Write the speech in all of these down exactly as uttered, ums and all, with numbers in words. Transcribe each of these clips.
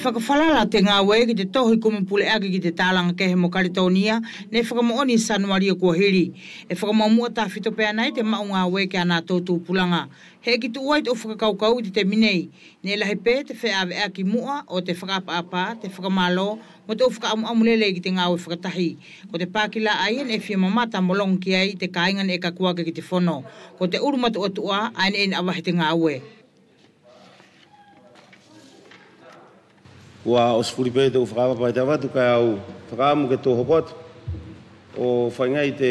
Fakafalala te gaue ki te tohi kumi puleʻaki ki te talaga kehe mo Kaletonia neʻe fakamoʻoni Sanualia kua hili. ʻE fakamuʻamuʻa tafito pe anai te maʻu gaue kia natou tupulaga. Heʻeki tuʻu ai te ʻu fakakaukau ʻi te temi nei. Neʻe lahi pe te feʻaveʻaki muʻa ʻo te fakaʻapaʻapa, te fakamalo mo te ʻu fakaʻamuʻamu lelei ki te gaue fakatahi. Ko te pakila ʻaia neʻe fia mamata mo logo ki ai te kaiga neʻe kaku ake ki te fono. Ko te ʻulu matuʻatuʻa ʻae neʻe ina avahi te gaue. Kua ʻosi fuli pe te ʻu fakaʻapaʻapa ʻi te ʻavatu kaʻe au fakaʻamu ke tou hoko atu ʻo faigaʻi te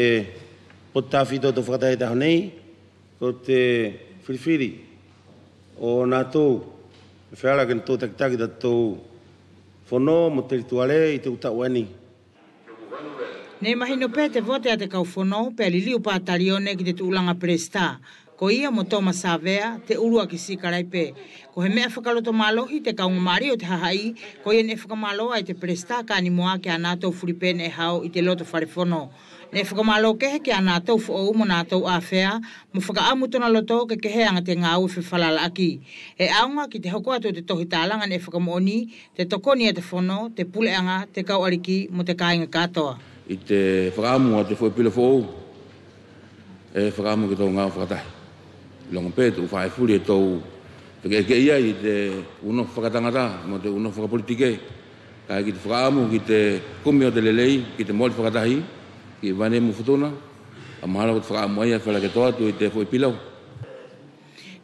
potu tafito ʻo tou fakatahi ʻi te ʻaho nei. Ko te filifili ʻo natou ʻe feala ke natou takitaki tatou fono mo te lituale ʻi te ʻu taʻu ʻaeni. Neʻe mahino pe te vote ʻa te kau fono pea liliu Patalione ki te tuʻulaga pelesita. Ko ia mo Toma Savea te ʻuluaki sikalaipe. Ko he meʻa fakalotomalohi te kauga malie ʻo te hahaʻi, ko ia neʻe fakamalo ai te pelesita Kanimoa kia natou fuli pe neʻe hao ʻi te loto fale fono. Neʻe fakamalo kehe kia natou foʻou mo natou afea mo fakaʻamu tona loto ke keheaga te gaue fefalalaʻaki. ʻE ʻaoga ki te hoko atu ʻo te tohi talaga neʻe fakamoʻoni te tokoni ʻa te fono, te puleʻaga, te kau ʻaliki mo te kaiga katoa. ʻI te fakaʻamu ʻa te foʻi pilo foʻou, ʻe fakaʻamu ke tou gaue fakatahi. Logo pe te ʻu faʻahi fuli ʻe tou fekeʻikeʻi ai ʻi te ʻu nofo fakatagata mo te ʻu nofo fakapolitike. Kaʻe ki te fakaʻamu ki te kumi ʻo te lelei ki te moli fakatahi ki Vaine mo Futuna. ʻE mahalo ko te fakaʻamu ʻaia ʻe feala ke tou atu ʻi te foʻi pilo.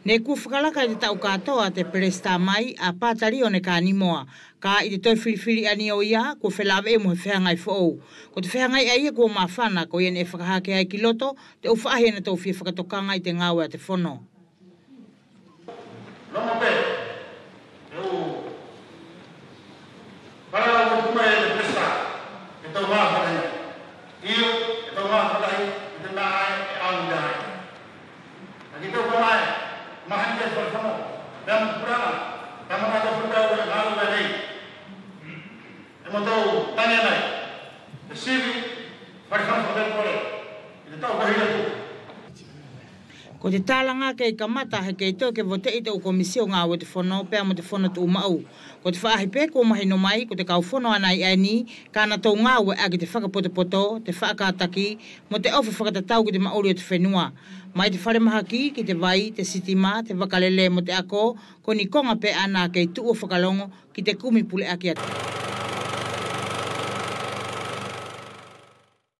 Neʻe kua fakalaka ʻi te taʻu katoa te pelesita mai ʻa Patalione Kanimoa. Kaʻe ʻi te toe filifili ʻaeni ʻo ia kua felaveʻi mo he fehagai foʻou. Ko te fehagai ʻaia kua mafana ko ia neʻe fakahake ai ki loto te ʻu faʻahi ʻe natou fia fakatokaga ʻi te gaue ʻa te fono. Logo pe te ʻu fakaʻamu ʻo te pelesita ke tou gaue fakatahi. Io, ke tou gaue fakatahi ʻi te meʻa ʻae ʻe ʻaoga ai. Kaʻe ki tou kau ʻae, mahani te fale fono pea mo te puleʻaga, pea mo natou fale fono ʻe gaue nei. ʻE mo tou tagi anai te sivi fale fono fakapele kole ʻi te taʻu kua hili atu. Ko te talaga kei kamata he kei toe ke voteʻi te ʻu komisio gaue ʻo te fono pea mo te fono tuʻumaʻu. Ko te faʻahi pe kua mahino mai ko te kau fono anai ʻaeni ka natou gaue ʻaki te fakapotopoto, te faʻa kataki mo te ʻofa fakatatau ki te maʻuli ʻo te fenua. Mai te falemahaki ki te vai, te sitima, te vakalele mo te ako, ko ni koga pe ʻaena kei tuʻu ʻo fakalogo ki te kumi puleʻaki atu.